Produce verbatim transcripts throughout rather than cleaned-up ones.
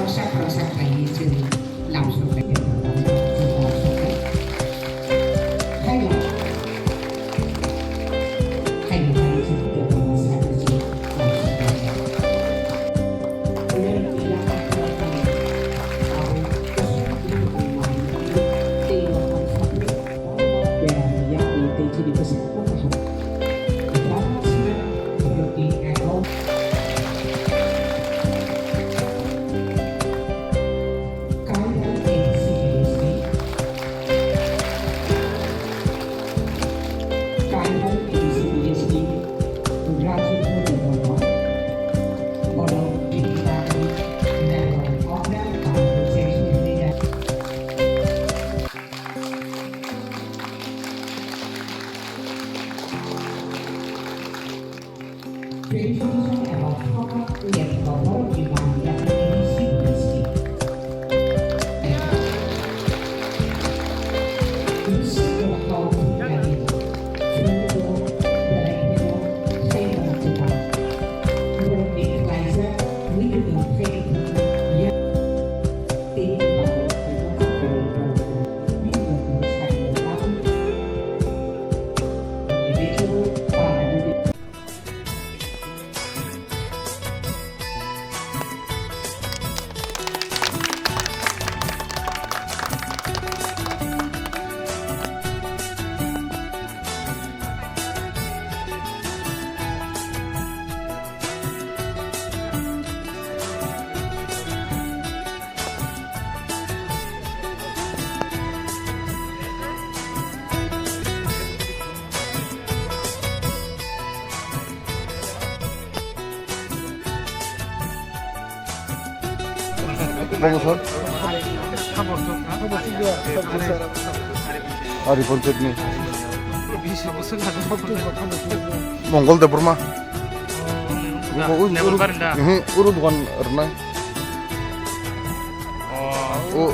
Sakra sakra hi chini lamsok bai khe lamsok bai. Haino, haino hai chini sakra chini lamsok bai. Bongso. Ari Ponchayat ni. Mongol Debbarma. Uru, uru, uru dukan rwnai. Oh. Oh.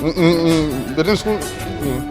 Mm, mm, mm. Dari school. Mm.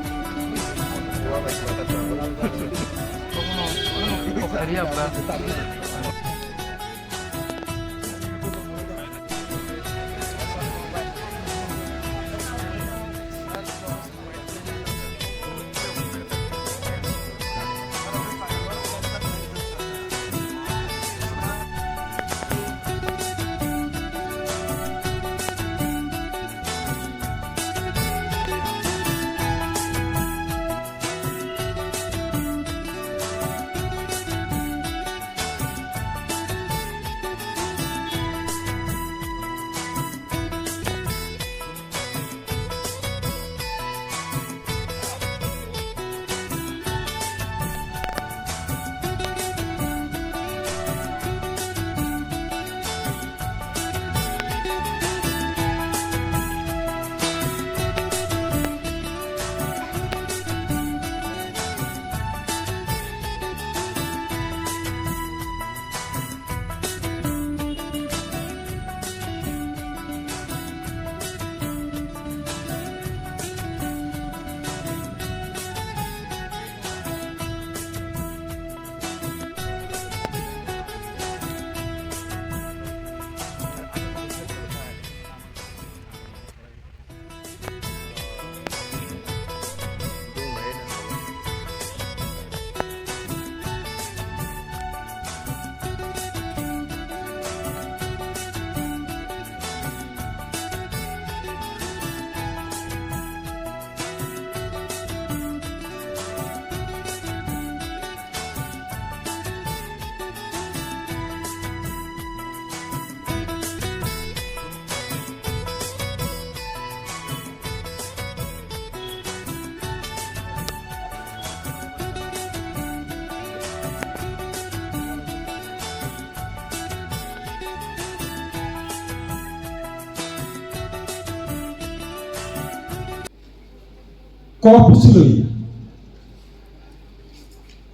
Kok bwswlwi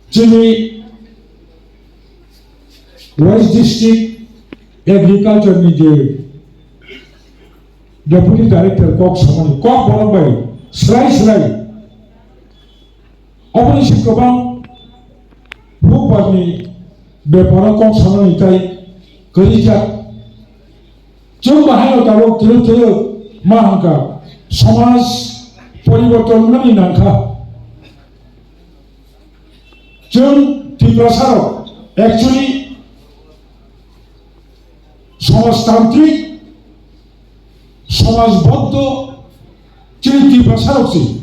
chini West District Agriculture ni je Deputy Director kok samani, kok borok bai srai srai oboni se kwbang bupharni beparo kok samani tai kwrwijak. Chwng bahaino tabuk twrwk twrwk ma hwnkha, somaj poriborton wngmani nangkha. Chwng Tiprasarok actually somajtantrik, somajboddo chini Tiprasarok si.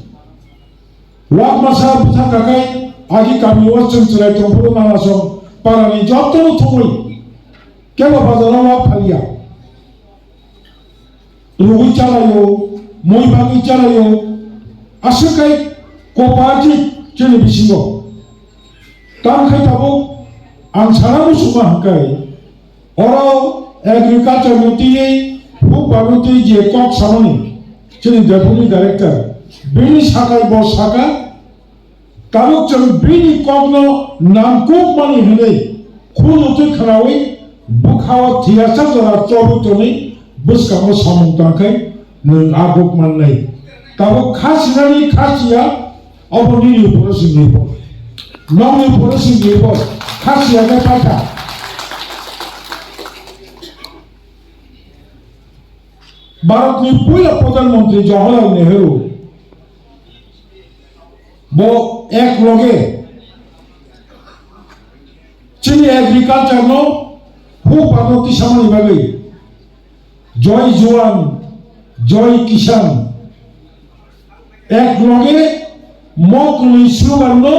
Wak masa bwthang kakai agi kami o chwng chwrai tongphuru manasong parani jotono thumwi kebo bazaro wak phaliya. Rwgwi chalaio, mui bagwi chalaio, aswk khai cooperative chini bisingo. Tamo khai tabuk ang sana muchungma hwnkhe, oro agriculture ni twi, huk bagwi twi je kok samani chini deputy director, bini sakai bo saka, tabuk chwng bini kokno nangkukmani hwnwi khulutwi khwnawi bwkhao thwiyasa jora chobwi tonwi bwskango samung tangkhai nwng a kok mannai. Tabuk kha sinani kha siya, obo nini uporo se nirbhor. Nokni uporo se nirbhor. Kha siya khe paitha. Bharatni puila Pradhan Mantri Jawaharlal Nehru bo ek loge chini agriculture no huk bagwi tisamani bagwi Jai Jawan, Jai Kisan, ek loge mo kwnwi slogan no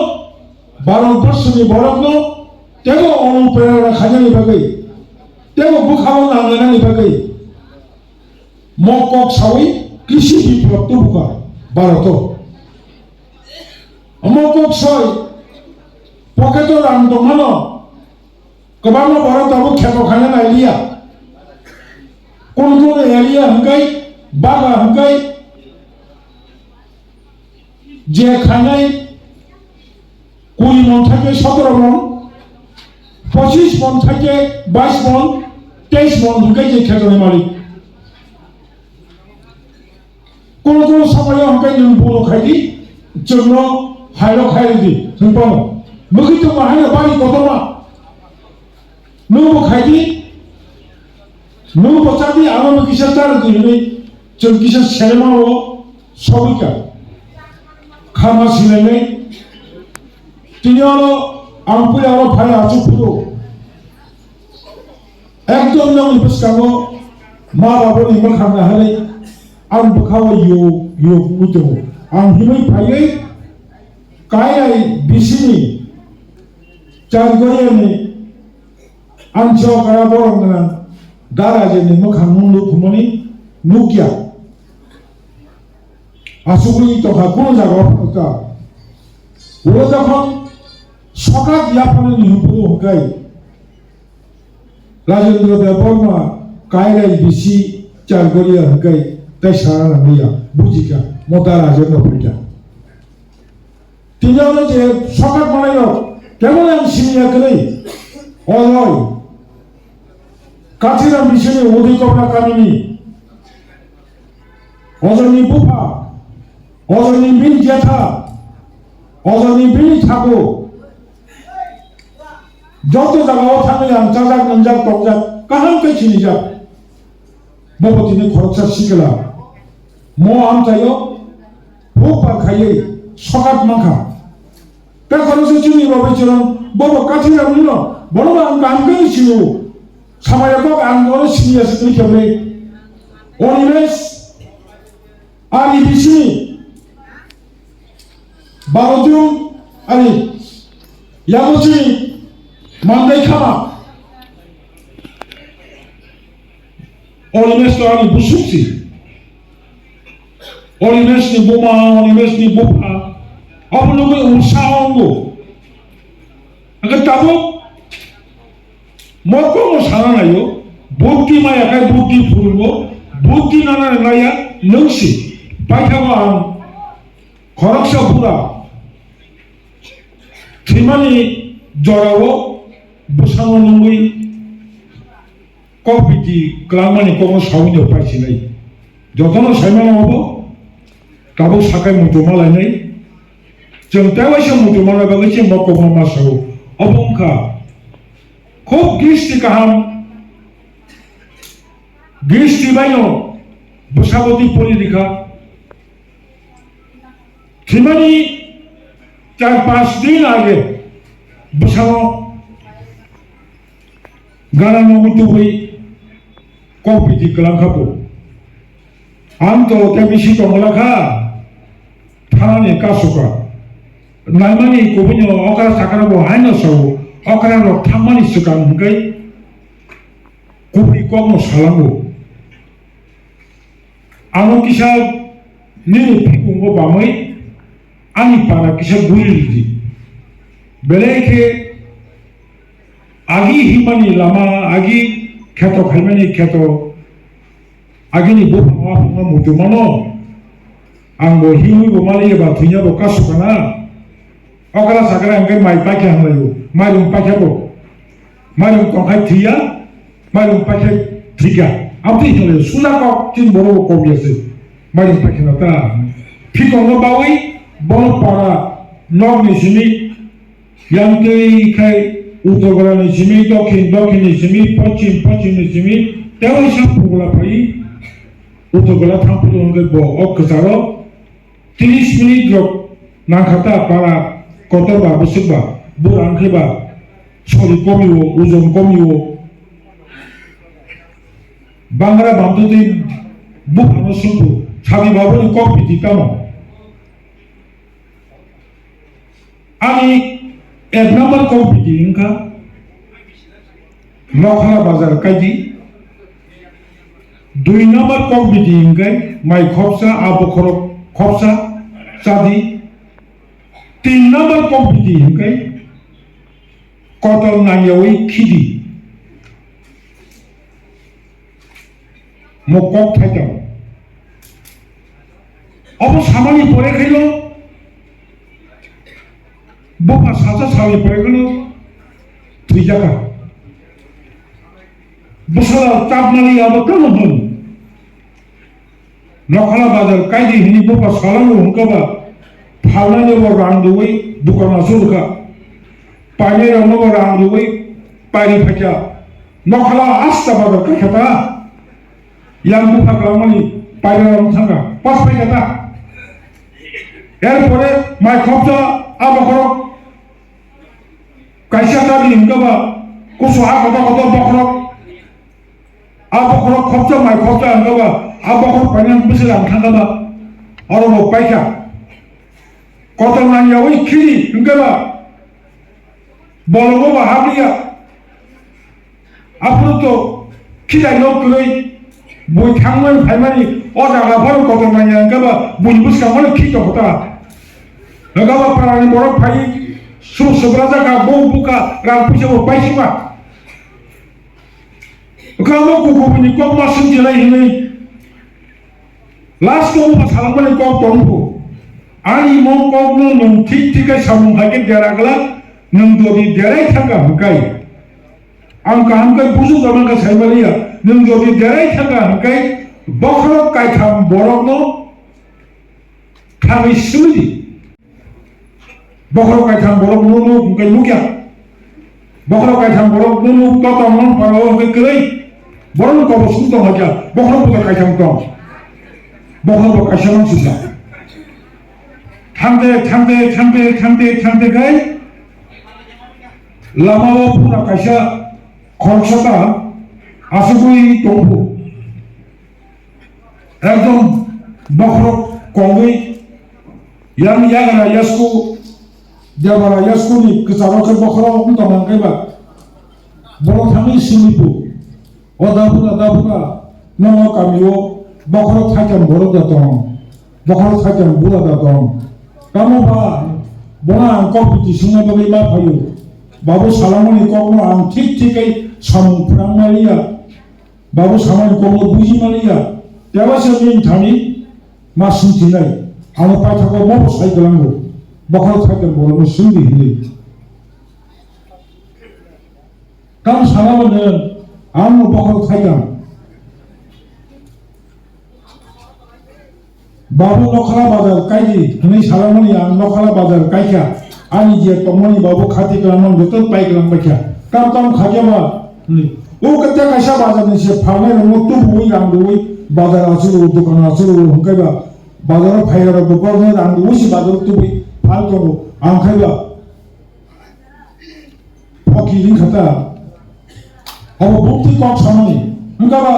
Bharat borso ni borok no tebo onuprerona khainani bagwi, tebo bwkhao nangnani bagwi mo kok sawi krisi biplab tubuka Bharato. Omo kok soi pocket o rang tongmano kwbangma borok tabuk kheto khaina nailiya. Kunu kunu area hwnkhe baga hwnkhe je khainai kuri mon thake sotoro mon, pochis mon thake bais mon, teis mon hwnkhe je khetoni malik. Kunu kunu somoyo hwnkhe nwng buro khai di, chwngno hairo khai rw di hwnphano. Mwkhwi tongma haino bari kotorma. Nwng bo khai di, nwng bo cha di, ano bo kisa cha rw di hwnwi chwng kisa selema o sogwi kha. Khama silainai. Tini ano ang puila oro phai achuk phuru. Ekdom nokni bwskango ma baboni mwkhang naharwi ang bwkhao yo yo wngwi tongo. Ang himwi phaiwi Kairai bisini Chargoriani ang chokra borok gwnang Darajeni mwkhang nung nukhumani nukya. Asugwi tongkha kunu jaga o phano ta. Ulo jokhon sokat yaphanani hwnphuru hwnkhe Rajendra Debbarma Kairai bisi Chargoria hwnkhe tei sana nangya bujikha mota Rajendra phaikha. Tini ano je sokat manai rok kebo yang sini ya kwrwi. Oloi. Kathiram bisini Udai Kopra kamini. Ojoni bupha, ojoni bini jetha, ojoni bini thaku. Joto jagao thangwi ang chajak, nwngjak, tokjak, kaham khe sinijak. Bobo tini khoroksa sikla. Mo amchaio hukbar khaiwi sokat mankha. Tei khoroksa chini Robi Charan, bobo Kathiram nino, bono ang kaham khe sio. Samaya kok ang bono sini ya sikli kheble. Onimes, ani bisini. Barotu, ani. Yamochini, mandai khama. Onimes to ani busuk si. Onimes ni buma, Onimes ni bupha. Abo nugwi usa ongo. Angkhe tabuk mokol no sana naio. Bukti maya khai bukti phurungo. Bukti nana naya nungsi. Paithago ang khoroksa bura. Thwimani jorao bwskango nungwi kok biti kwlangmani kokno saui no paisinai. Jotono saimano obo tabuk sakai muchungma lainai. Chwng tei waisa muchungma lai bagwi chini mokokma ma sao. Obo wngkha khub gisti kaham. Gisti baino bwsabo twi pori rikha. Thwimani char panch din age bwsano gana nogwi tubui kok biti kwlangkha bo. Ang to tei bisi tongla kha, thanani kasu kha. Naimani kubui no okra chakra bo haino sao, okra rok thangmani swkang hwnkhe kubui kokno salango. Ano kisa nini phikungo bamwi ani para kisa guri ridi. Belai khe agi himani lama, agi kheto khaimani kheto, agini buphang waphangno muchumano. Ang bo hiwi bo maliya ba thwiya bo kasu kana. Okra sakra hwnkhe mai paikha hwnlaio, mairung paikha bo. Mairung tongkhai thwiya, mairung paikha thwikha. Aboni hwnlaio suda kok chini borok bo kok ya se. Mairung paikha na ta. Phikongo bawi bono para nokni simi yang twi khai uttor gola ni simi, dokhin, dokhin ni simi, pochim, pochim ni simi, tei waisa pugula phai uttor gola thang phuru hwnkhe bo o kwcharo tris minute rok nangkha ta para kotor ba bwswk ba bura wngkhe ba sori komi o, ojon komi o. Bangra bamtwi twi buphangno swngkhu, sadi babuni kok biti tamo? Ani ek number kok biti wngkha Nokhla bazar kaidi. Dui number kok biti hwnkhe mai khopsa, a bokhorok khopsa chadi. Tin number kok biti hwnkhe kotor nangyawi khidi. Mo kok thaitang. Obo samani pore khaino, bupha sacha sani pore khaino thwijakha. Bwsala chapmani abo tamo hwn. Nokhla bazar kaidi hini bupha salango hwnkhe ba phalnani bo rang rwui dukan asuk rwkha. Painai rokno bo rang rwui pairi phaikha. Nokhla asta bazar kaikha ta. Yang bupha kwlangmani pairarok thangkha, pas paikha ta. Erpore mai khopsa a bokhorok kaisa kami hwnkhe ba kusu a kotor kotor bokhorok. A bokhorok khopsa mai khopsa hwnkhe ba a bokhorok painani bwswk ang thangkha ba. Oro bo paikha. Kotor nangyawi khini hwnkhe ba bolongo ba habliya. Aphuru to khilaino kwrwi bui thangmani phaimani o jaga phano kotor nangya hwnkhe ba buini bwskango khi tongkha ta. Hwnkhe ba parani borok phai su subrajak kha, bo bukha, rang puisa bo paisukha. Hwnkhe abo kukubuini kok ma swngchelai hinwi last o bo salangmani kok tongphu. Ani mo kokno nwng thik thik khe samung hai khe dera glak, nwng jodi derai thangkha hwnkhe. Ang kaham khe buju gama khe saimaliya, nwng jodi derai thangkha hwnkhe bokhorok kaitham borokno thangwi swngdi. Bokhorok kaitham borok nuk nuk hwnkhe nukya. Bokhorok kaitham borok nuk nuk totong non parao hwnkhe kwrwi. Borokni kobor sung tong hakya. Bokhorok buda kaitham tong. Bokhorok bo kaisa mang sijak. Thangde, thangde, thangde, thangde, thangde khai lamao pura kaisa khoroksa ta asugwi tongphu. Ekdom bokhorok kongwi yang yagra yasku, debara yasku ni kwcharo khe bokhorok wng tongmang khe ba. Borok thangwi simi phu. O dabura, dabura, nono kamio bokhorok thaitam borok da tong. Bokhorok thaitam bura da tong. Tamo ba bono ang kok biti sungna bagwi ma phaio. Babu salamani kokno ang thik thik khe samung phwrang maliya. Babu samani kokno buji maliya, tebasa bini thani ma sungthinai, ano paithago mobo sai kwlango, bokhorok thaitam borokno sungdi hinwi. Tamo sana mano, ano bokhorok thaitam. Babu Nokhla bazar kaidi hwnwi salamani ang Nokhla bazar kaikha, ani je tongmani babu khati kwlangmani joto pai kwlang baikha. Kam kam khaikha ba hwnwi. O kete kaisa bazar ni se phalnai rokno tubuwi rang rwwi bazar achuk rw, dokan achuk rw hwnkhe ba bazar o phai rok bo borokno rang rwwi se bazar o tubui phal tongo. Ang khai ba phoki wngkha ta. Abo bukti kok samani. Wngkha ba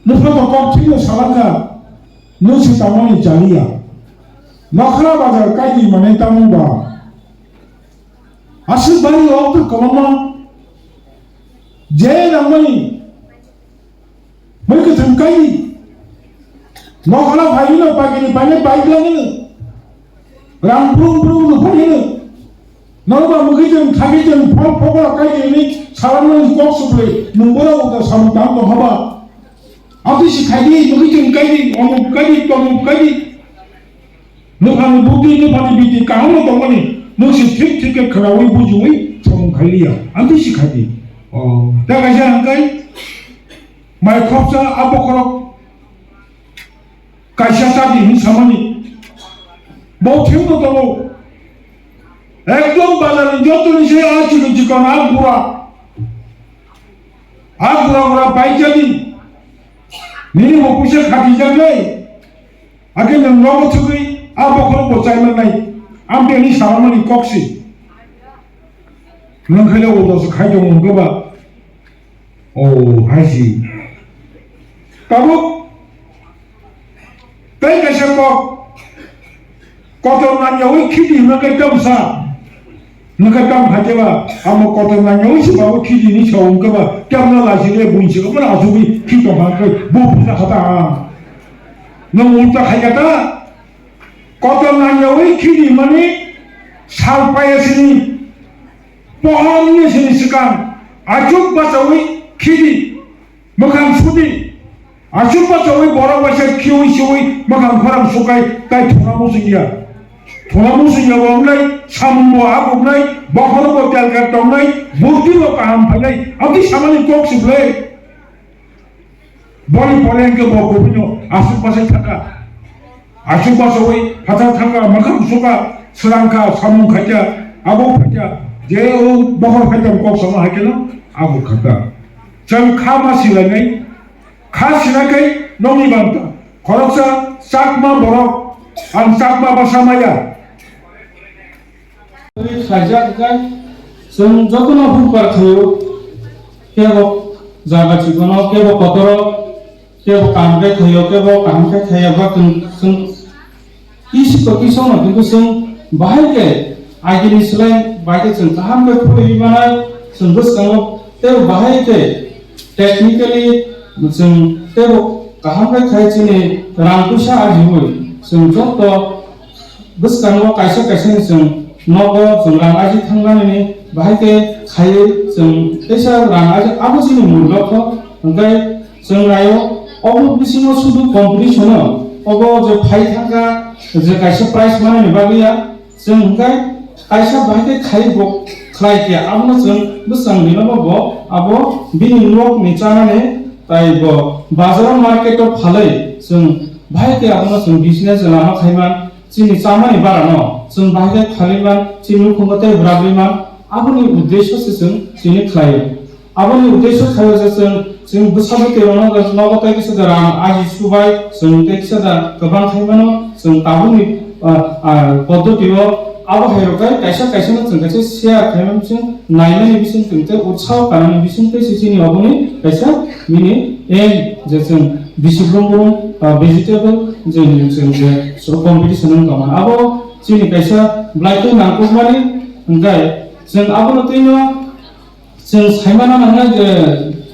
nokha to kok thwino salangkha. Nwng se tangmani chaliya. Nokhla bazar kaidi manai tamo ba. Aswk bari o wngkha kwbangma. Je nangmani. Mui kwthwng kaidi. Nokhla phaino pagini phaino bike langino. Rang brum brum no phaino. Norba mui kwthwng thagi jeng phol phokla kaidi ni salamani kok suplai. Nung bora uta samung tang tong haba. Ati si khaidi, mui kwthwng kaidi, omuk kaidi, tomuk kaidi. Nukhani bukti, nukhani biti kaham no tongmani, nwng se thik thik khe khwnaui bujiui samung khai liya. Ang twi si khai di. Oh, ta kaisa hwnkhe, mai khopsa a bokhorok kaisa chadi hin samani. Bo thik no tongo. Ekdom bazar ni joto ni se a chini chikon a bura. A bura bura bai chadi. Nini bo puisa khati jak nai. Ake nwng nogo thugwi a bokhorok bo chai mannai, amtwi ani salamani kok si. Nwng khaile o dos khai tongo hwnkhe ba? O hai si. Tabuk tei kaisa kok, kotor nangyawi khiti hwnma khe tamsa. Nwng khe tam kha khe ba, amo kotor nangyawi si ba o khiti ni sa wng khe ba, tamna lachi le buinsi obo asugwi khi tong kha khe bo puisa khata ang. Nwng ulta khai ya ta? Kotor nangyawi khidi mani sal paya sini, pohor wngya sini swkang, achuk bachawi khidi, mwkhang sudi, achuk bachawi borok baisa khiwi siwi mwkhang khorang sukai tai thuna musingya. Thuna musingya bo wngnai, samung bo aguknai, bokhorok bo telkar tongnai, burti bo kaham phainai, abdi samani kok siblai. Boni pore hwnkhe bo kubui no aswk bachai thangkha. Aswk bachaui phatar thangkha, mwkhang sukha, swrangkha, samung khaikha, abo phaikha, je o bokhor phaikha kok sama hai kheno abo khakha. Chwng kha ma silainai, kha sinakhai nokni banta. Khoroksa Chakma borok, ang Chakma basa maya. Khlaijak hwnkhe chwng jotono hukbar khlaio, kebo jaga chikon o, kebo kotor o, kebo kaham khe khlaio, kebo kaham khe khlaiya, ba chwng, chwng isi to kisono, kintu chwng bahai khe agini slai bahai khe chwng kaham khe khulaiwi manai, chwng bwskango tei bahai khe technically chwng teibo kaham khe khai chini rang puisa ajiui chwng joto bwskango kaisa kaisa ni chwng nogo chwng rang aji thangmani ni bahai khe khaiwi chwng teisa rang aji abo chini mul rok kho hwnkhe chwng naio obo bisingo sudu competition o obo je phai thangkha je kaisa prize manani bagwi ya. Chwng hwnkhe kaisa bahai khe khai bo khlai khe abono chwng bwskango rwno bo abo bini nok ni chanani tai bo bazar o market o phalwi chwng bahai khe abono chwng business lama khaiman chini chamani bara no chwng bahai khe khalaiman chini nukhungo tei bwrabwi man aboni uddesyo se chwng chini khlaio. Aboni uddesyo khaio je chwng, chwng bwsa bwtwi rokno nogo tei kisa da rang aji subai, chwng tei kisa da kwbang khai mano, chwng tabukni, ah, ah, poddoti o abo hai rok bai kaisa kaisa no chwng kaisa share khai mano, chwng nainani bising chwng tei utsaho kanani bising tei se chini oboni kaisa bini aim je chwng bisi brum brum, ah, vegetable je chwng je competition wng tongmani. Abo chini kaisa belai khe nangkukmani hwnkhe chwng abono twino Chwng saimano nangnai je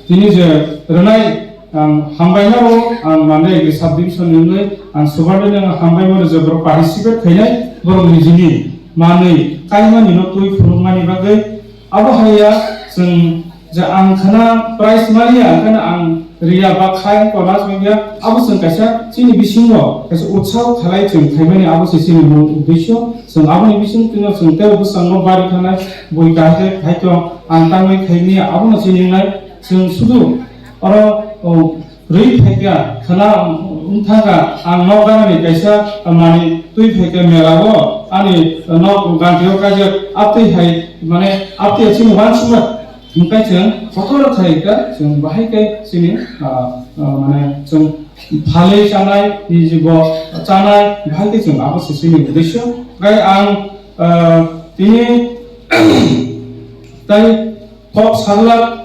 tini je rwnai ang hambai mano ang mane sub division ni wngwi ang subordinate ang hambai mano je borok participate khainai borok nijini manwi kaimani no twi phunukmani bagwi abo hai ya chwng je ang khana prize maliya ang khana ang Riya ba khai kona songya abo chwng kaisa chini bisingo kaisa utsaho khalai chwng khaimani abo se chini mul uddesyo chwng aboni bising twino chwng tei bwskango bari thanai bui kahte phaito ang tangwi khaimani abono chini wngnai chwng sudu oro o rwi phaikha khwna wngthangkha ang nok ganani kaisa mani twi phaikha mela o ani nok gantio kaijak abtwi hai mane abtwi chini uansukma. Hwnkhe chwng kotor khai kha, chwng bahai khe chini, ah, ah, mane chwng phalwi chanai, niji bo chanai, bahai khe chwng abo se chini uddesyo. Gai ang, ah, tini tai kok salak